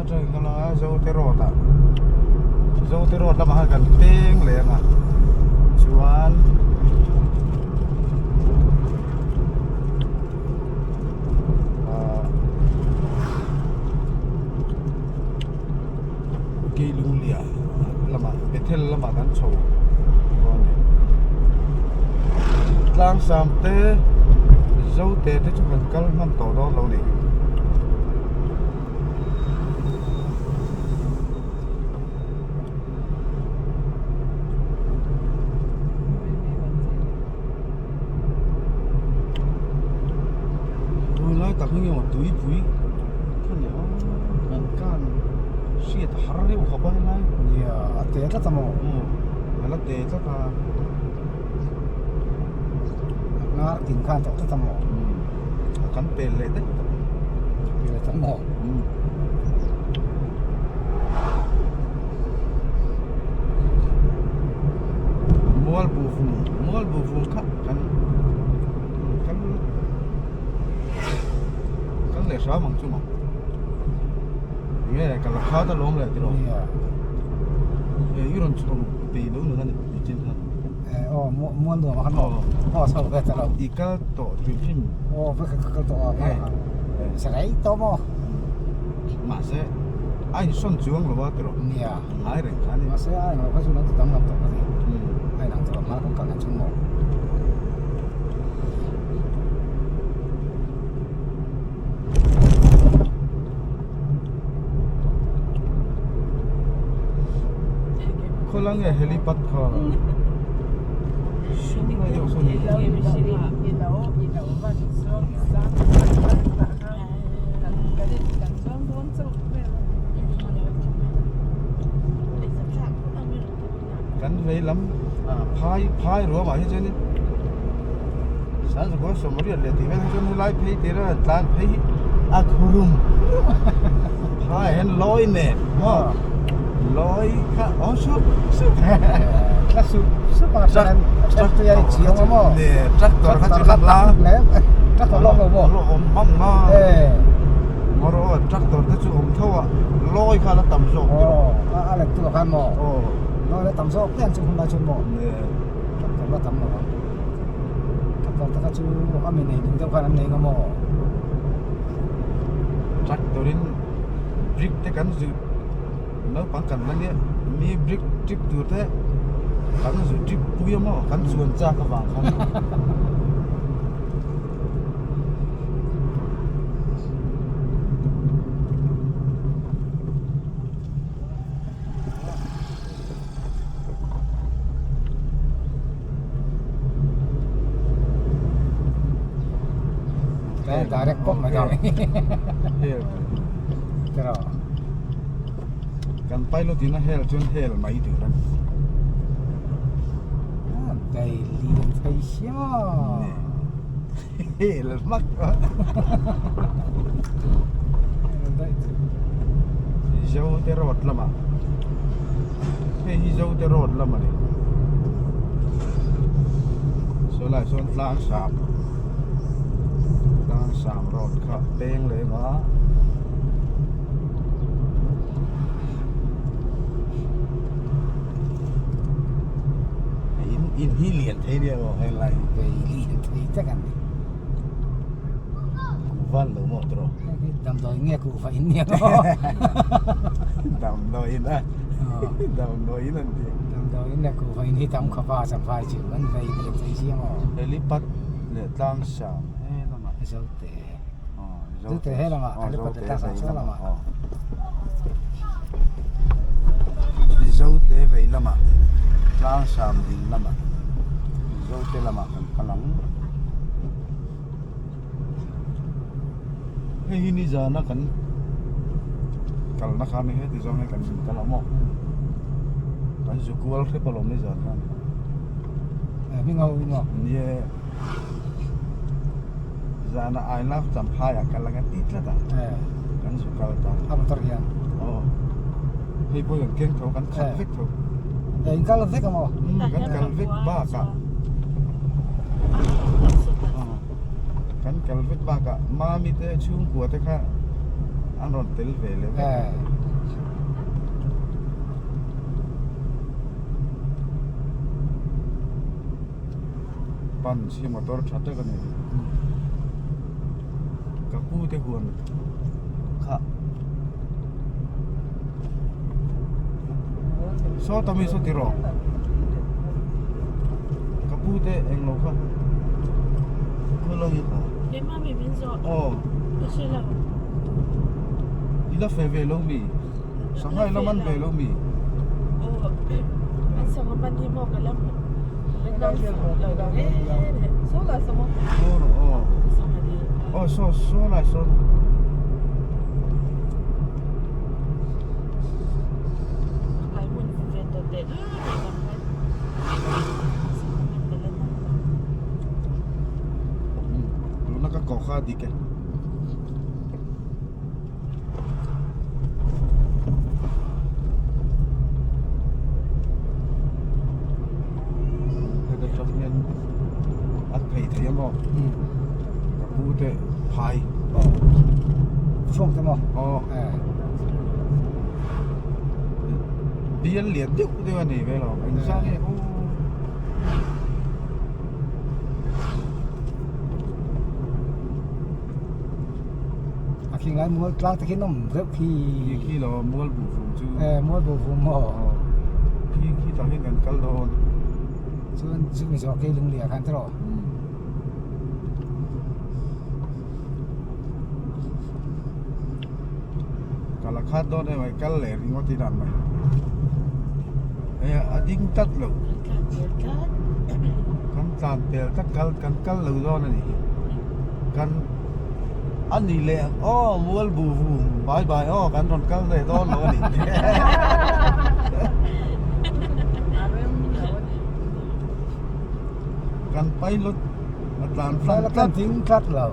Atangin kan lang a Zote road ah Zote road lamah khan kan peng leh ang a chuan ah Keilunglia lamah Bethel lamah kan chho dawn a ni Tlangsam te Zote te chu kan kal hman tawh dawn lo a ni. Tunlai tak hi nge maw tuipui kha ni a an kan hriat a har reuh khawp a helai nia a te tlat a maw a la te tlat a hnar tin khan tawh tlat a maw a kan pel leh daih tawh pel leh tawh maw Mual buhvum mual buhvum kha kan kan kan leh hram ang chu maw enge ka la khat alawm leh tiraw i rawn chho peih lo nula ni nichin khan aw mual nuam khan aw aw chho ve ta lo i kal tawh hrim hrim aw ve ka kal tawh a sarei tawh maw mahse a insawn chuang lo a tiraw nia ngai reng kha a ni mahse a englo kha chu lo ti tam lo tawh a ni a inang tawh lo hma kan kal ang chu maw Khawla nge helipad kha Kan vei lam phai phai ruamah hi chuanin Sanzukawr sawmriat leh tih vel hi chuan helai phei tir a tlan phei hi a khurum phai ah hian lawi nen maw lawi kha awm sup sup thla sup sup a then a then tui a inchhiang a maw tractor kha chu la la tractor lawm lo maw awm hmang a maw tractor te chu awm tho a lawi kha la tam zawk aw a let tu ah khan maw lawi la tam zawk hle ang chu hun lai chuan maw tractor la tam lo ang tractor te kha chu a mi nei duh deuh khan an nei nga maw tractor in brick te kan zuih naupang kan la nia mi brick trip tur te kan zuih trip pui a maw kan chuan chak avang khan. Direct pawh mai dawn hel kan pilot in a hel chuan hel mai tur a ni Dai lian thei sia hel hmak Zote road lamah hei hi Zote road lam a ni saw lai sawn tlang sam tlang sam road kha peng leh emaw a. In in hi lian thei nia maw helai hi lian thei tak a ni kuhva an lo maw tawh damdawi nge kuhva in nia maw damdawi in a damdawi in an ti damdawi in leh kuhva in hi tam khawp a champhai chu an vei lian thei sia maw helipad leh tlang sang he lamah zote zote he lamah helipad leh tlang sang saw lamah Zote vei lamah tlang sam ding lamah Zote lamah kan kal ang hei hi nizana kan kalna khan heti zawng hian kan kal a maw kan zu kual hrep alawm nizan khan hming ho hi maw nie zana I love Champhai ah kal ang a ti tlat a kan zu kal ta a motor hian aw hei pawh kan keng tho kan khat vek tho in kal vek a maw kan kal vek bakah kan kal vek bakah mami te chhungkua te kha an rawn tel ve leh vek. pan si motor tha tak a ni ka pu te huan kha saw ta mi saw ti rawh ka pu te eng lo kha khaw lo hi kha aw i la fe ve lo mi Shanghai la man ve lo mi aw saw saw lai sawn tuna ka kawh kha a dik e. Heta tang hian a phei thei a maw ka pu te phai chhuak te maw aw bial lian deuh deuh a nei ve lo engzah nge aw. A khi ngai mual tlang te khi nawm reuh khi. Khi khi lo mual buh vum chu. E mual buh vum maw. Khi khi tah hian kan kal dawn. Chuan zuk zawh khi lung liah khan te rawh. Kal a khat dawn em ai kal leh ringawt in an mai. Hei a ding tlat lo. Kan tlan pel tlat kal kan kal lo dawn a ni hi. Kan a ni leh ang aw mual bu vum bai bai aw kan rawn kal leh dawn lo a ni. Kan pilot a tlan tlat tlat ding tlat lo.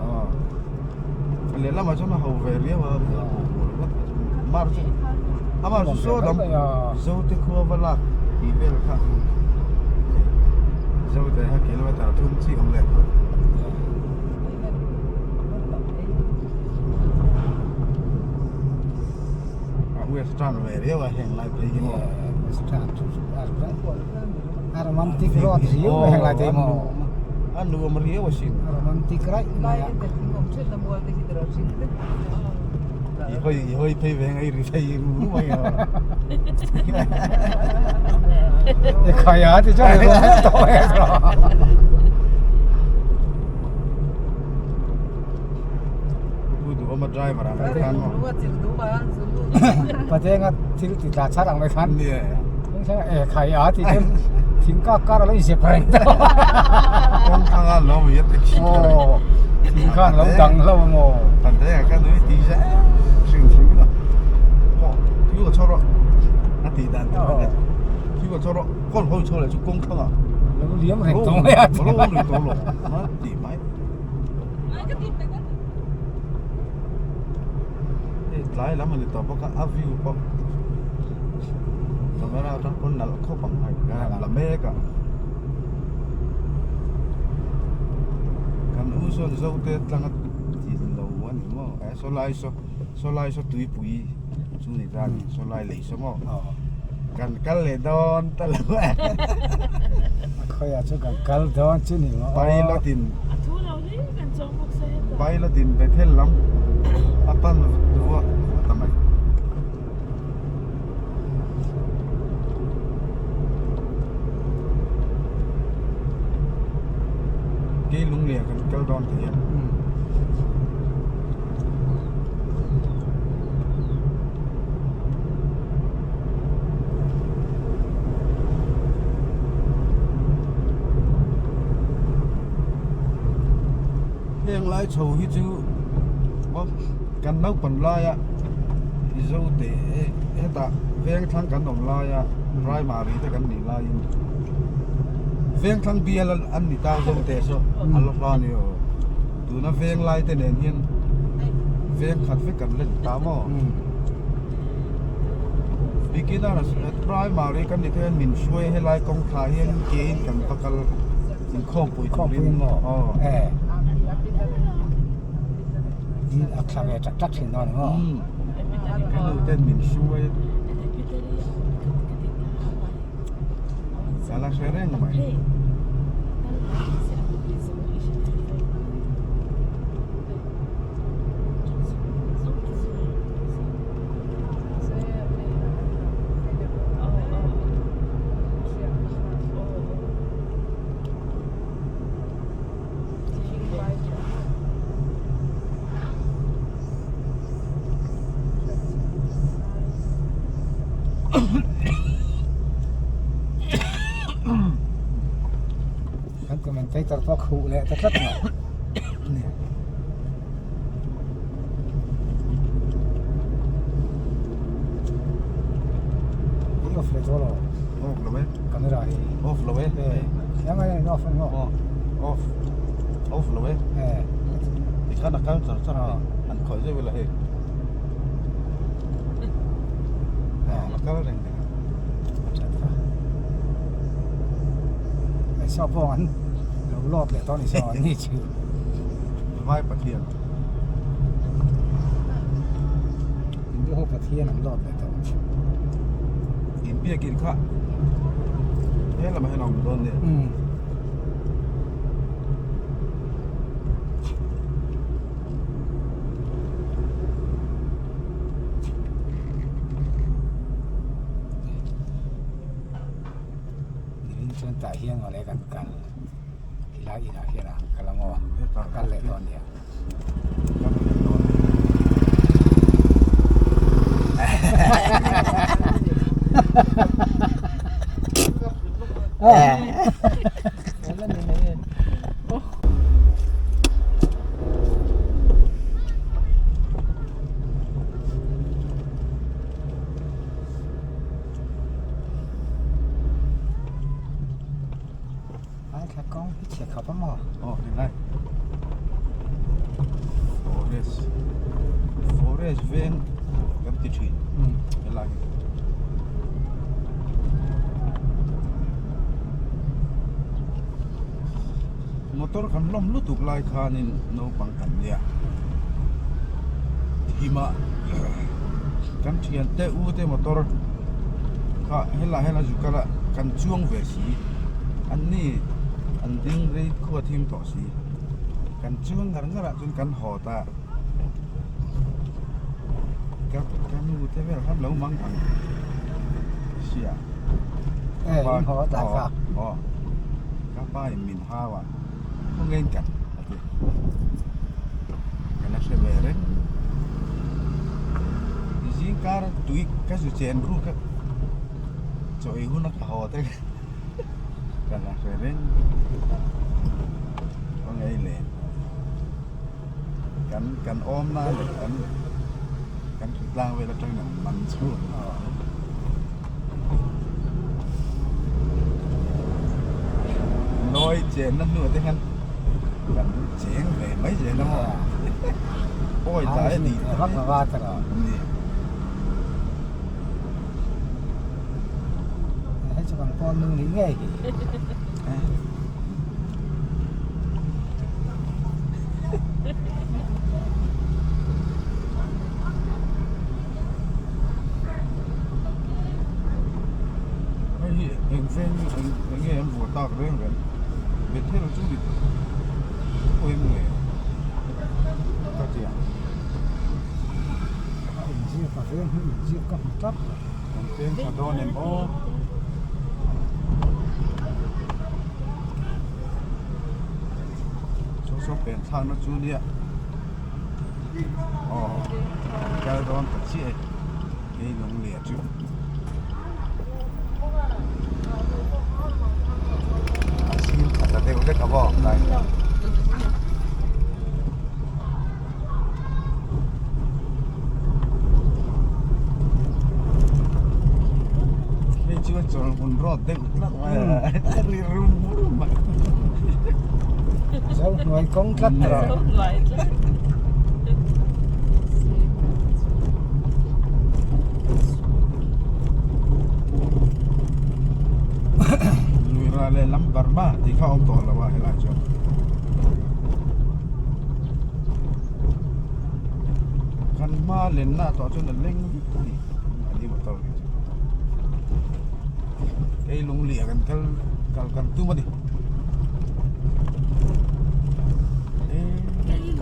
Lehlamah chuan a ho ve riau a mar chu amah chu saw lam zote khua va lak tih vel kha zote kha kilometer thum chi awm leh a western ve riau a heng lai phei hi maw a romantic road riau a heng lai te hi maw a nuam riau asin romantic raih mai a i hawi i hawi phei ve ngai ri phei ru ru mai a e khai a ti chuan ru ru tawh mai a Pu duhawma driver ang mai khan maw Patenga thil ti tla char ang mai khan e khai a ti chuan thing kak kar a lo inzep reng tawh kawng thlang a lo i a taxi aw thing khan lo dang hlauh a maw Patenga khan nui ti zet hrim hrim a aw thil ka chhawr rawh a tih dan tur a thil ka chhawr rawh kawn hawi chho leh chu kawng thlang ah lo liam reng tawh mai a lo awm reng tawh lo a ti mai. Hei tlai lam a ni tawh bawk a a view pawh camera atang pawn nalh khawp ang hei la mek a kan u sawn zote tlanga ti lo a ni maw eh saw lai saw saw lai saw tuipui chu ni ta a ni saw lai lei saw maw kan kal leh dawn ta lo e khawiah chu kan kal dawn chu ni maw pilot in pilot in Bethel lam a pan vuah ta mai Keilungliah kan kal dawn thei a. Heng lai chho hi chu kan naupang laia Mizote hetah vengthlang kan awm laia primary te kan nih laiin vengthlang bial an ni ta Zote saw a la hla a ni aw. Tuna veng lai te nen hian veng khat vek kan la ni ta maw? Beginner primary kan ni thei a min hruai helai kawng thla hian kein kan va kal inkhawmpui turin aw a thla ve tak tak thin dawn maw? Ka nu ten min hruai ka la hre reng mai. Kan commentator pawh khuh leh ta tlat mai. I off leh tawh lo. Off lo e. Camera hi. Off lo e. Yang ai in off ango. Off. Off lo e. Tikhan a kal char char a an khawih zeuh ila hei. A kal reng reng a. Saw pawh an lo lawt leh tawh a ni saw an ni chu. Vai Pathian. Hindu ho Pathian an lawt leh tawh. In biakin kha he lamah hian a awm dawn nia. Nimin chuan tah hian mawle kan kal helai inah hian a han kal ang aw a kal leh dawn nia. Ai thla kawng hi chhe khawp a maw? Aw helai forest forest veng kan ti thin helai hi. Motor kan lawm lutuk lai khanin naupang kan nia thimah kan thiante u te motor kha helai hian a zu kal a kan chuang ve si an ni an ding rei khua thim tawh si kan chuang ngar ngar ah chuan kan haw ta ka ka nu te vel khan lo mang ang sia aw ka pa in min hau a khawnge in kat a ti ka la hre ve reng zingkar tui ka zu chen ruk a chaw ei hun a ka haw te ka la hre reng khawnge i len kan kan awm na leh kan kan thutlang vel atangin an man chhuak Nawi chenna hnuah te hian kan cheng ve mai zel a maw pawi tlai a nih tak a ni. Hei chu kan pawn nu ni ngei hi. Hei hi eng veng eng eng nge an vuah tak reng reng Bethel chu ni pawhin nge ka ti ang. A inziak a veng hi inziak ka hmu tlat lo. Kan peng tha dawn em aw. Saw saw pen thlakna chu nia. Aw kal dawn ta chiah e kei lung leh chu. A zim khat ta deuh lek a maw tlai hian. Hei chu a chawl hun rawt deuh tlat mai a a ri rum rum a. Zo hnuai kawng tlat rawh. Zo hnuai tlat. Lui ra lehlam Burma tih kha a awm tawh lo a helai chuan. Kan hma lenna tawh chuan a leng vek a ni mahni motor hi chu kei lung liah kan kal kal kan tum a ni.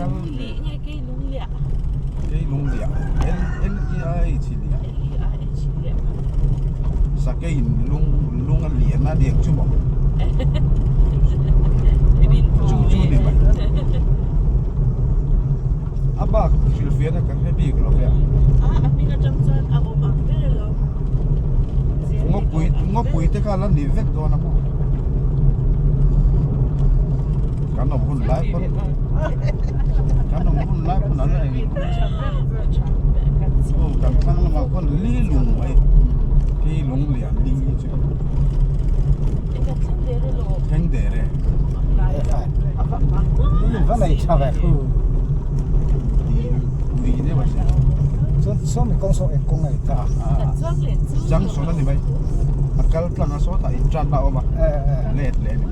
kal Lungli nge kei lungliah? Kei lungliah L L E I H liah. L E I H liah. Sakeiin lung lung a lian a lian chu maw? Chu chu ni mai. A bak hrilhfiahna ka hre bik lo ve a. A a hming atang chuan a awm ang ber elo. Ngawpui ngawpui te kha la ni vek dawn a maw? Kan awm hun lai pawn kan awm hun lai pawn an la eng aw kan thlang lamah khawn li lung mai khi lung lian li chu thleng der e. Va nei tha ve khu. Ui deuh a sia. Chuan sawmi kawng saw eng kawng a ta. Junction a ni mai. A kal tlang a sawtah in tan na a awm a. Let leh a ni.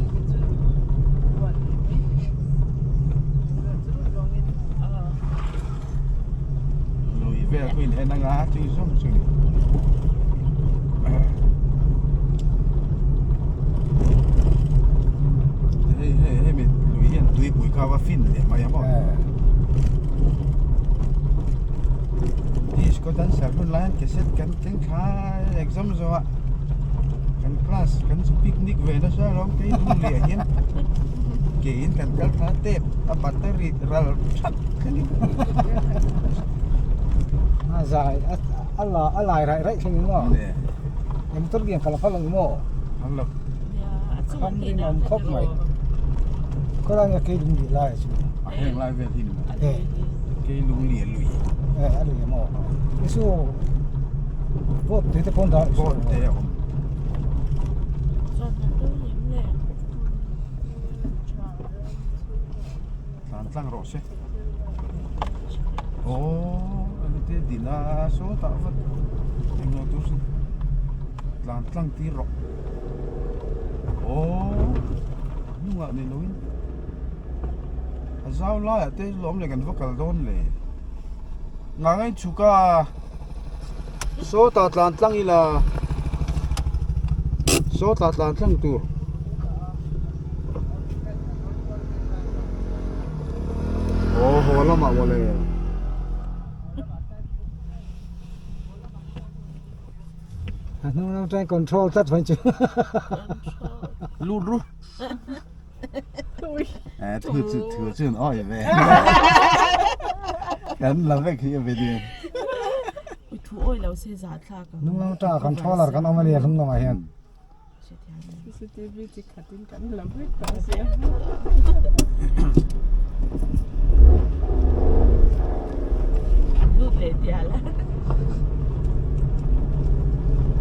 Lui vel pawh in en anga tui zawng chu ni. Hei hei hei mi lui hian tuipui kha va fin leh mai a maw. Disco dancer hun lai hian cassette kan keng tha exam zawh ah kan class kan chu picnic ve nasa alawm kei lung leh hian keiin kan kal thla tep a battery ral that thlengin. A zai a la a lai raih raih thlengin maw? Eng tur nge kal phal ang maw? Phal lo. Kham rin awm khawp mai. Khawlai nge kei lung lih lai a chu? A heng lai vel hi ni maw? Kei lung lih a lui. E a lui maw? Isu boat te te pawn dah boat te a awm. Tlan tlang rawh se. Aww heti din a sawtah vat englo tur sin tlan tlang tir rawh aww hnungah ni loin a zau laiah te lawm leh kan va kal dawn le ngang a inchhuk a sawtah tlan tlang ila sawtah tlan tlang tur. Aw haw lamah mawle. A hnung lam tang control tlat mai chu. Lut ru. Eh thu chu thu chu an awi ve. Kan la vek hi a video. Ui thu awi lo se za thlak ang. Hnung lam tang controller kan awm a ni a hnung lamah hian. CCTV chi khatin kan la vek tawh sia. Lut leh dial a.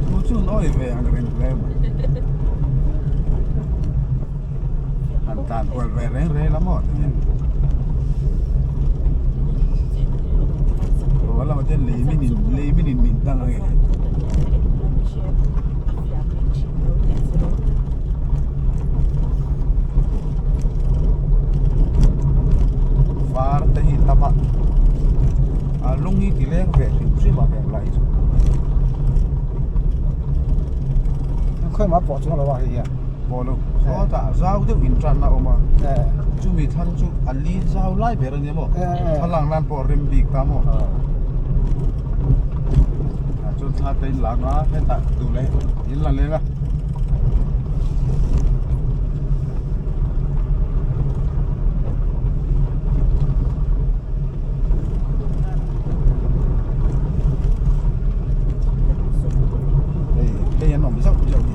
Thu chu an awi ve ang reng hle mai. Han tan kual ve reng reng la maw tiin. Aw lama ten lei min in lei min in min dang ang e. Var te hi tam a a lung hi ti leng ve hrim hrim a heng lai chu. Khawi mah pawh chuang lo a hei hian. Pawh lo sawtah zau deuh in tan a awm a chumi thlang chu a li zau lai ber a nia maw thlalak nan pawh a rem bik ta maw. Ah chuan thla te in lang a hetah duh leh in la leng a. Hei hei an awm zauh zauh hi.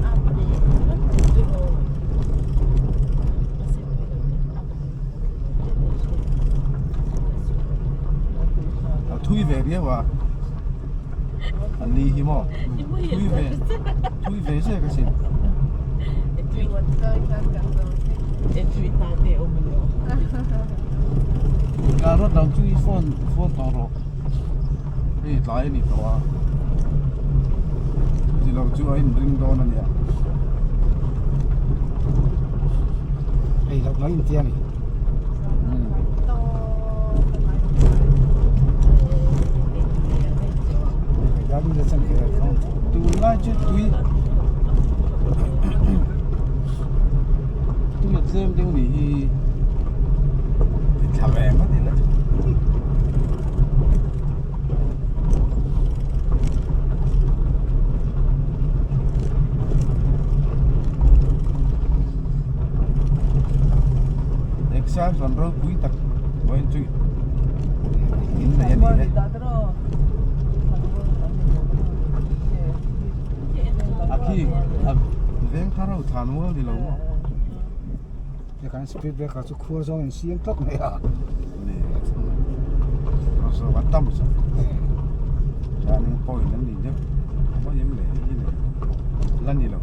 A thui ve riau a a ni hi maw thui ve thui ve zek asin. Carrot dang chu i phone phone tawh rawh hei tlai a ni tawh a chuti lo chu a inring dawn a nia. Ei loh mai intia ni. Tunlai chu tui tui a tlem deuh nih hi ti thla ve ngawt ila. Samson ropui tak vawiin chu in nei a ni e. A khi a veng thar ho thlan mual ni lo maw. He kan speed breaker chu khuar zawng in siam tlat mai a. Ni. Zawk a tam zawk. Turning point an ni deuh. Mawi em le hei hi le. La ni lo.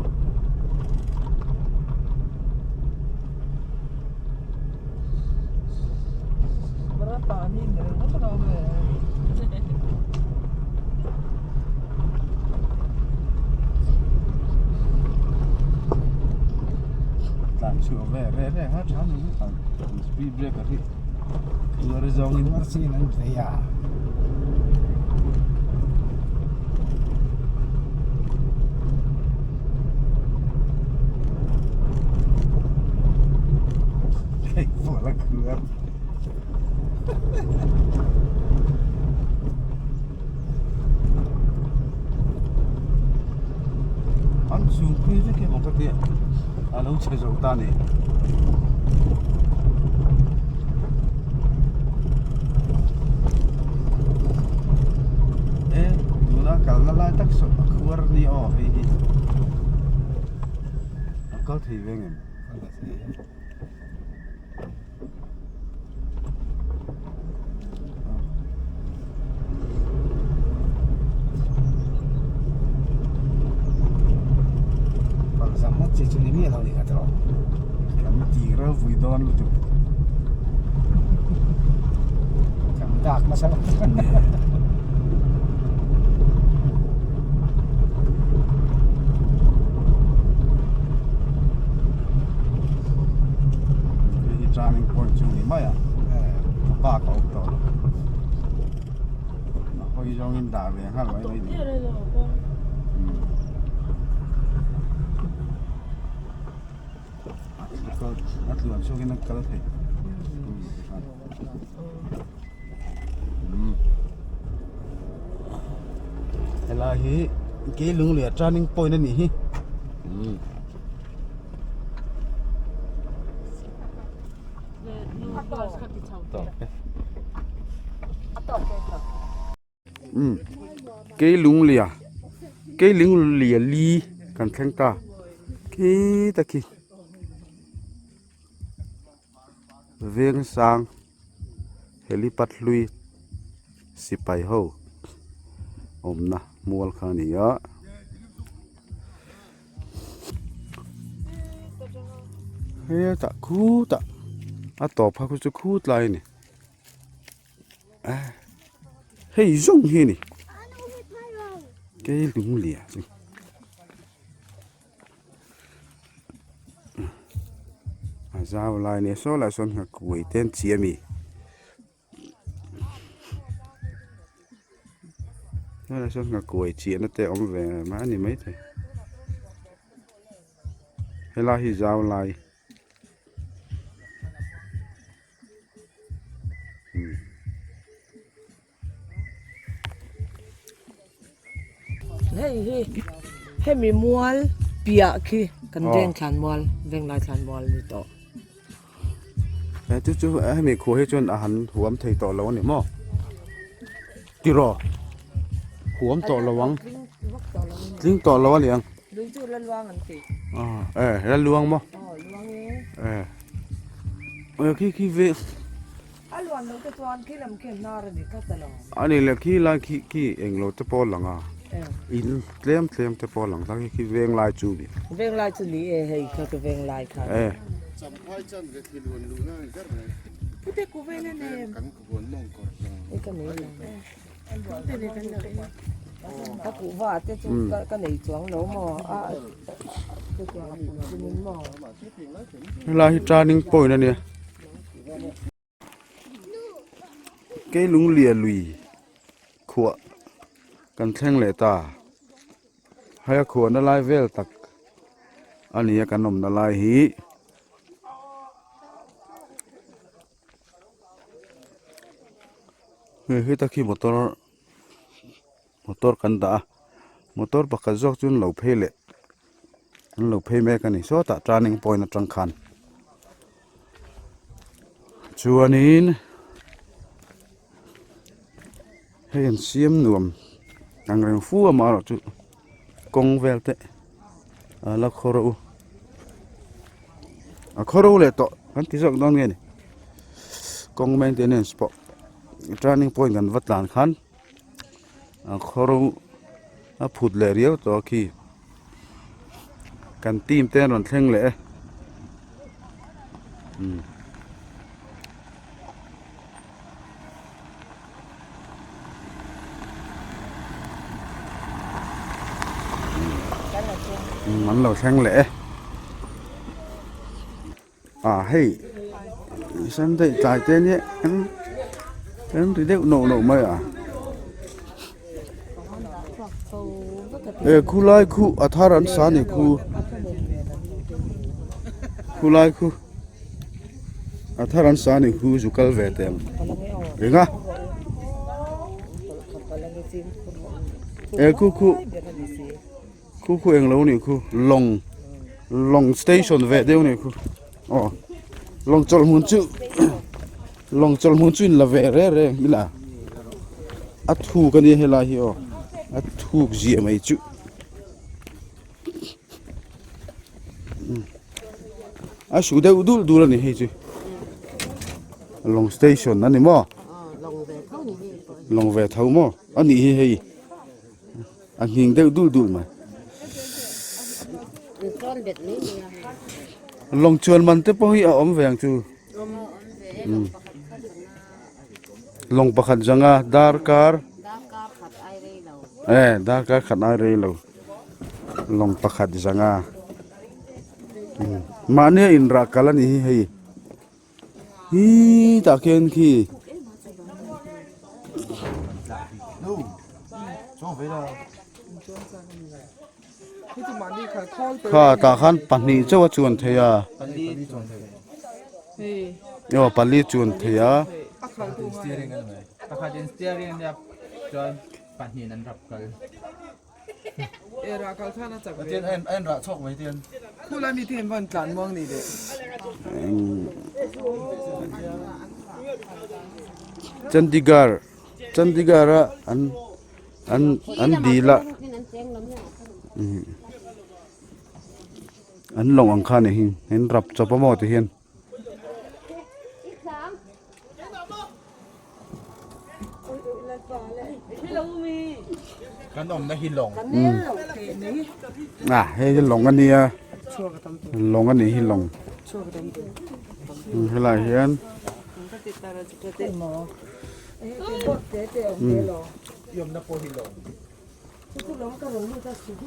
Tlan chhuah ve re re kha tha ni speed breaker hi khuar zawngin Khuar chin an vei a. Hei pawh la khuar. An chhung phei vek emaw ka tia a lo chhe zo ta ni. E tuna kalna lai tak saw a khuar a ni aw hei hi a kal thei ve ngem. Palzam ngawt chi chu ni miah lo ni kha tawh. Kan ti ropui dawn lutuk. Kan dak nasa lo. Hei hi turning point chu ni mai a a bak a awm tawh lo a hawi zawngin dah ve nghal mai mai ni a tluan chhuakin a kal thei helai hi keilung leh turning point a nih hi. Keilunglia Keilunglia li kan thleng ta khi ta khi veng sang helipad hlui sipai ho awmna mual kha a ni a. Hetah khutah a tawp kha khu chu khut lai a ni hei zawng hi a ni Keilunglia chu a zau lai a nia saw lai sawn nghakuai te an chi a mi. Helai sawn nghakuai chiahna te a awm ve mai a ni maithei helai hi zau lai Hei hi hemi mual piah khi kan veng thlan mual venglai thlan mual ni tawh. He chu chu hemi khua hi chuan a han huam thei tawh lo a ni maw? Tiraw huam tawh lo ang tling tawh lo a ni ang. Lui chu la luang an ti. E la luang maw? Aw luang e. E khi khi ve. A luan lo te chuan khi lam khi hnar a ni tlat a lo. A ni le khi lai khi khi eng lo te pawh a lang a. In tlem tlem te pawh a lang ta khi khi veng lai chu ni. Veng lai chu ni e hei kha ka veng lai kha. E. Champhai chan ve thil huan luh na ni ber mai. Pute ku vel a nem. Kan huan mawng kawr zawng. E ka nei lo. Pute ne kan lo e. A kuhva te chu ka nei chuang lo maw a te chuang a pui chu min maw. Helai hi turning point a nia. Keilunglia lui khuah kan thleng leh ta hei a khuahna lai vel tak a ni a kan awmna lai hi. Hei heta khi motor motor kan dah a motor pakhat zawk chu an lo phei leh an lo phei mek a ni sawtah turning point atang khan. Chuanin hei an siam nuam ang reng fu a marawh chu kawng vel te a la khaw ro a khaw ro leh tawh kan ti zawk dawn nge ni kawng maintenance pawh turning point kan va tlan khan a khaw ro a phut leh riau tawh a khi kan team te an rawn thleng leh e umm. An lo thleng leh e ah hei sunday tlai te nia an ri deuh noh noh mai a e khulai khu a thar an sa ni khu khulai khu. A thar an sa ni khu zu kal ve teh ang ring a e khu khu khu khu eng lo ni khu lawng lawng station ve deuh ni khu aw lawng chawlh hmun chu lawng chawlh hmun chu in la ve reng reng ila a thuk a nia helai hi aw a thuk ziah mai chu. A su deuh dul dul a ni hei chu lawng station a ni maw lawng ve tho maw a nih hi hei a hning deuh dul dul mai lawng chuan man te pawh hi a awm ve ang chu lawng pakhat zanga darkar e darkar khat ai rei lo. Lawng pakhat zanga mahni a inrah kal a ni hi hei hi tah khian khi kha tah khan pahnih chauh a chuan thei a aw pali chuan thei a. Chandigarh Chandigarh a an an an dil a an lawng ang kha a ni hi an rap chawp a maw ti hian. Kan awmna hi lawng. À hei hi lawng a nia lawng a nih hi lawng helai hian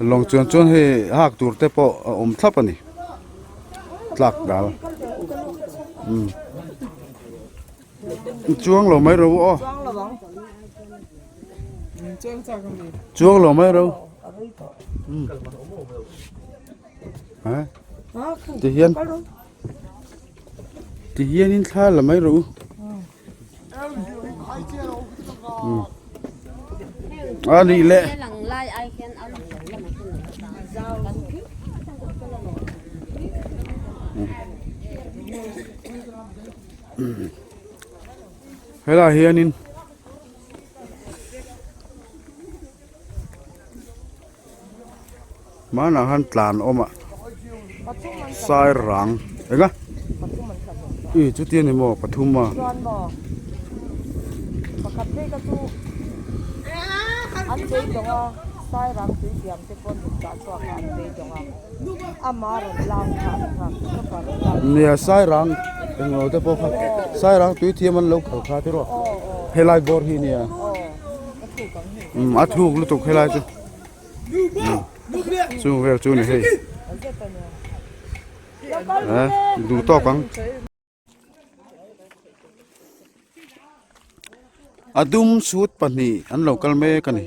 lawng chuan chuan hei hak tur te pawh a awm thlap a ni tlak dal umm chuang lo mai ro aw chuang lo mai ro umm ha tihian tihianin thla la mai ro. A nih leh helaiah hianin hmanah khan tlan a awm a sairang eng a ih chuti a ni maw pathum a. Nia sairang englo te pawh kha sairang tui thiam an lo khal kha tiraw helai bawr hi nia. A thuk lutuk helai chu chung vel chu ni hei duh tawk ang a dum sut pahnih an lo kal mek a ni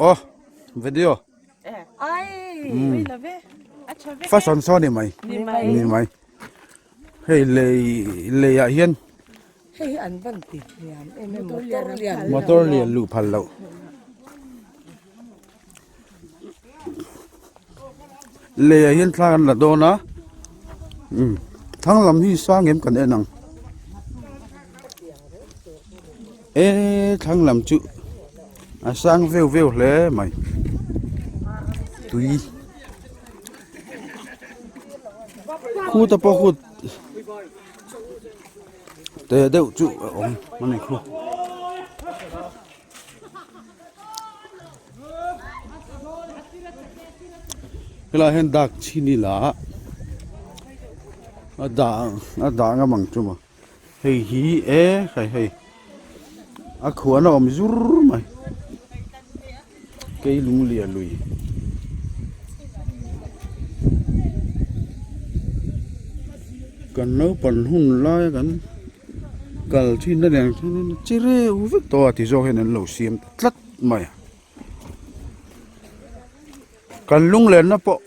aw video fashion saw ni mai ni mai hei lei lei ah hian. Hei hi an van ti hniam em em motor lian motor lian luh phal loh lei ah hian thla an la dawn a umm. Thlang lam hi sang em kan en ang e thlang lam chu a sang veu veu hle mai tui khuta pawh khut te deuh chu a awm a ni khu. Helaiah hian dak chhin ila a dah a dah ngam ang chu maw hei hi e hei hei a khuan a awm zur mai keilunglia lui. Kan naupang hun lai kan. Kal thin na nen chuanin chi reu vek tawh a ti zawk hian an lo siam ta tlat mai a. Kan lunglenna pawh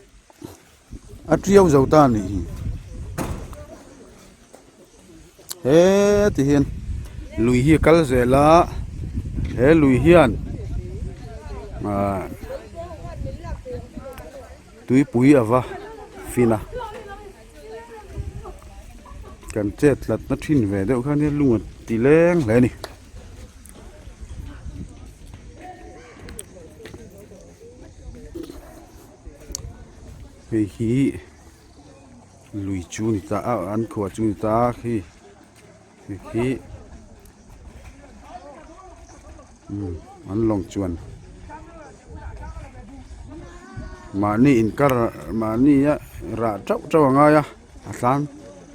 a tiau zo ta a nih hi. He ti hian lui hi a kal zel a, he lui hian ahh tuipui a va fin a. Kan chet tlat na thin ve deuh kha nia lung a ti leng hle a ni. Hei hi lui chu ni ta a an khuah chu ni ta a khi hei hi umm an lawng chuan mahni inkar mahni a rah teuh teuh a ngai a a tlan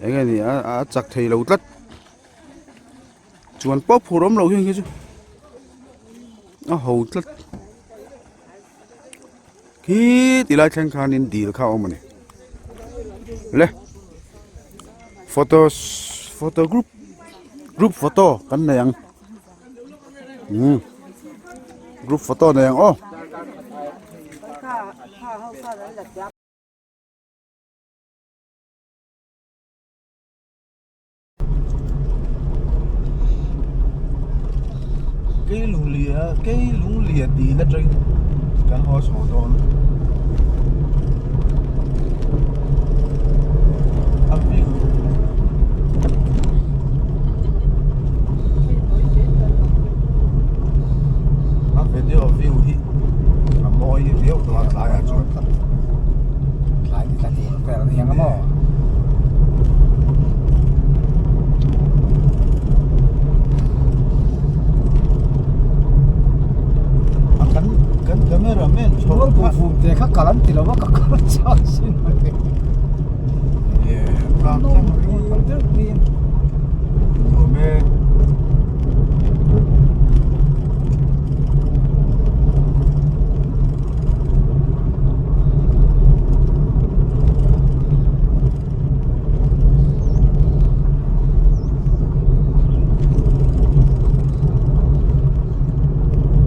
eng nge ni a a chak thei lo tlat chuan pawh phur awm loh hi chu a ho tlat khi ti lai thleng khanin dil kha a awm a ni le photo photo group group photo kan nei ang umm group photo nei ang aw. Kei lunglia kei lunglia tih na tang kan haw chho dawn a view a video view hi a mawi viau tawh a tlaiah chuan tlai ni tla tih vel a ni ang a maw. A kan kan camera man chho Rual buh fum te kha kal an ti lo a ka kal chak sin mai. Tlang tlang ringawt deuh niin. Nuam e.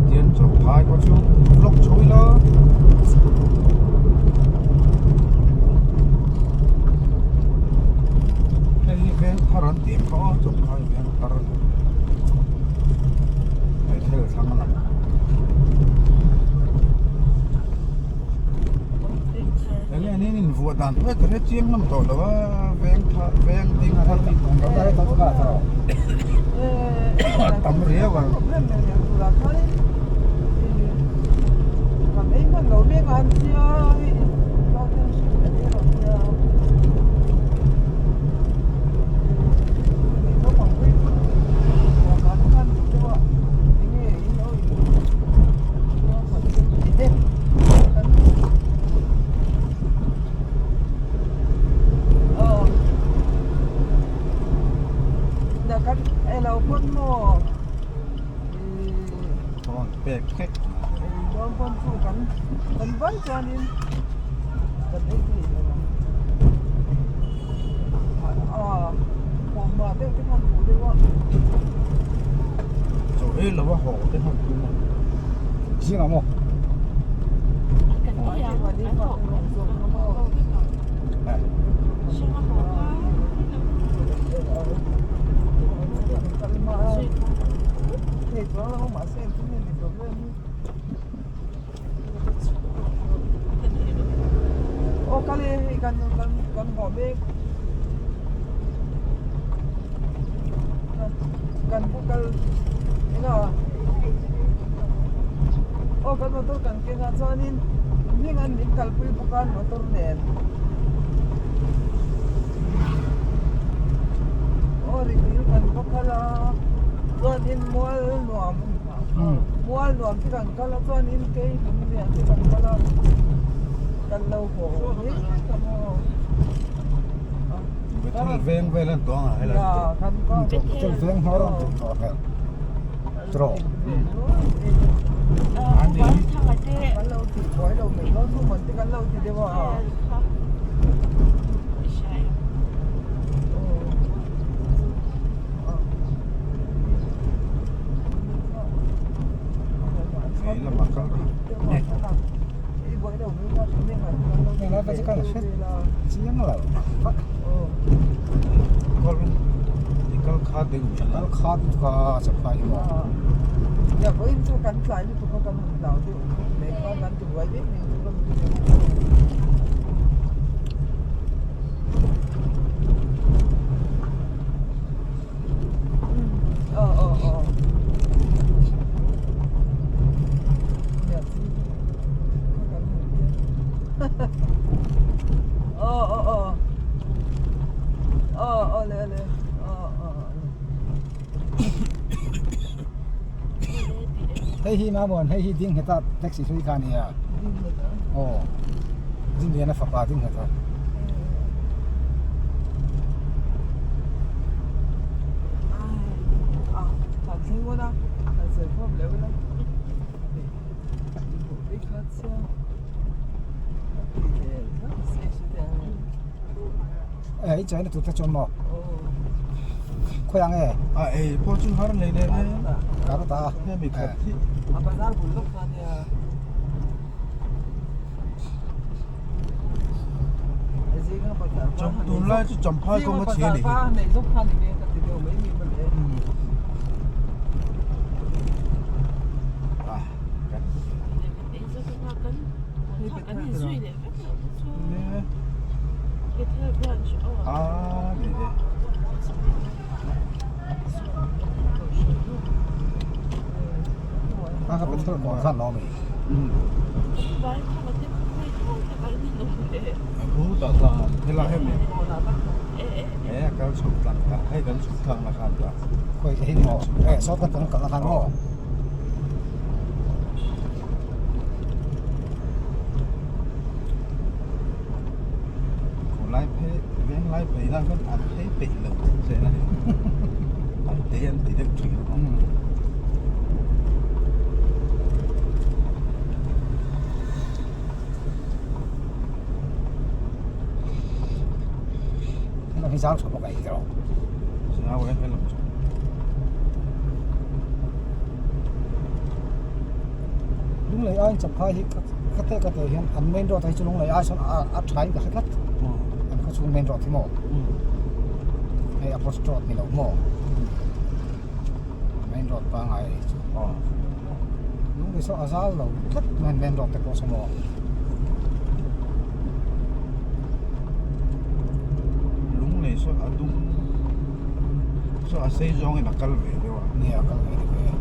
Tian Champhai khaw chu vlog chho ila. Hei hi veng thar an tih ang kha aw Champhai veng thar Bethel thlang a lang. Enge ni in vuah dan pawh ka hre chiang lam tawh lo a veng tha veng ding thar tih tur a tam riau a. Pek vek Chaw ei lo a haw te hman tum a. Zing ang maw? Kan pu kal eng a aw kan motor kan keng a chuanin hming an min kalpui bawk a motor nen aw rihmil kan va kal a chuanin mual nuam mual nuam te kan kal a chuanin kei lung lian te kan kal a kan lo haw hle ka maw. Bethel veng vel an tuang a helai chu. Bethel veng hmawr an tih tawh hmel trawh. Vei lamah kal rawh. Helai te chu ka la hre chiang lo vak. Kal i kal kha deuh miah Kal kha lutuk a champhai hi maw. Hei hi Mamuan hei hi ding heta taxi hlui kha ania aw Dingliana fapa ding heta. Ei chaina tur te chuan maw khawi ang e a ei pawh chu har nei leh le kar ta hemi khat hi tunlai chu champhai kawng a chhe a ni hi. A ka petrol kawr khan lo mi. Tah khan helai hemi he a kal chhuk tlang ta hei kan chhuk tlang na khan ta. Khawi hei maw eh saw kan kal na khan maw. Khawlai phei venglai phei nan khan an phei peih lo zel a ni an te an ti deuh thin a. Heng hi zau tha bawk a ni tawh. Zau e helam chu. Lunglei aiin champhai hi ka te ka te hian an main road ah hi chu lunglei ai sawn a tha in ka hre tlat. An khawchhung main road hi maw? Hei approach road ni lo maw? Main road pangngai hi chu. Lunglei saw a zau lo tlat mai main road te pawh saw maw? Lunglei saw a dum saw a sei zawngin a kal ve deuh a. Nia a kal ve deuh e.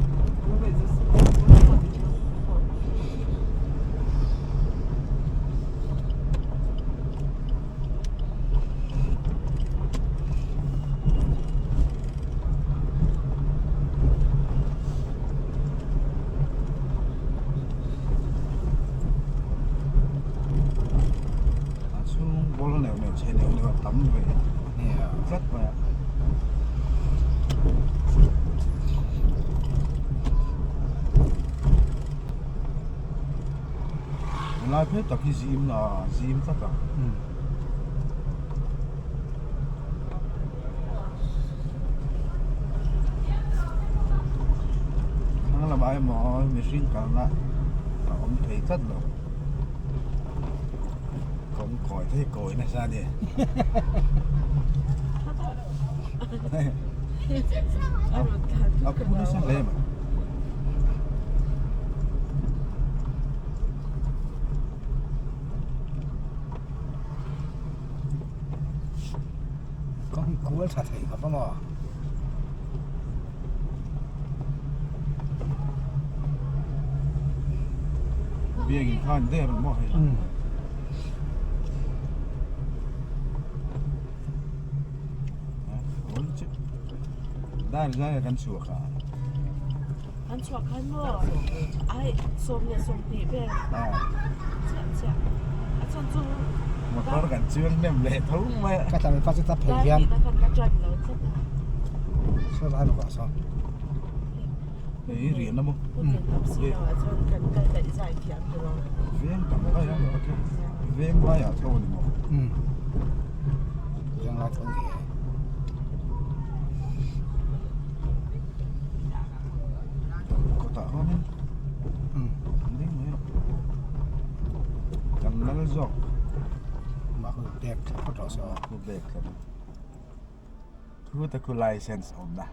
A chhung ball neuh neuh chhe neuh neuh a tam ve tlat mai a. Helai phei tak hi zim la zim tlat a. Thlang lamah emaw mihring kalna a awm thei tlat lo. Kawng kawi te hi kawi nasa a ni. A phu nasa hle mai. Kawng hi kual tha thei khawp a maw? Biakin khan der maw hei. Dar zai kan chhuak a. Kan chhuak khan maw ai 12:20 vel. Chiah chiah. A chhan chu motor kan chuang nem leh tho mai a. Ka tlan pa chu ta phei hian. Dar kan la chan lo tlat a. Saw lai bawk ah sawn. Hei rian a maw. Veng tam lai a veng lai ah tho a ni maw. Veng lai tho a ni e. Kawtah hianin ding mai rawh kan lal zawk. Mah khu bag thla phawt rawh se aw. Khu bag thla rawh. Khu ta khu license awm na.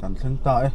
Kan thleng ta e.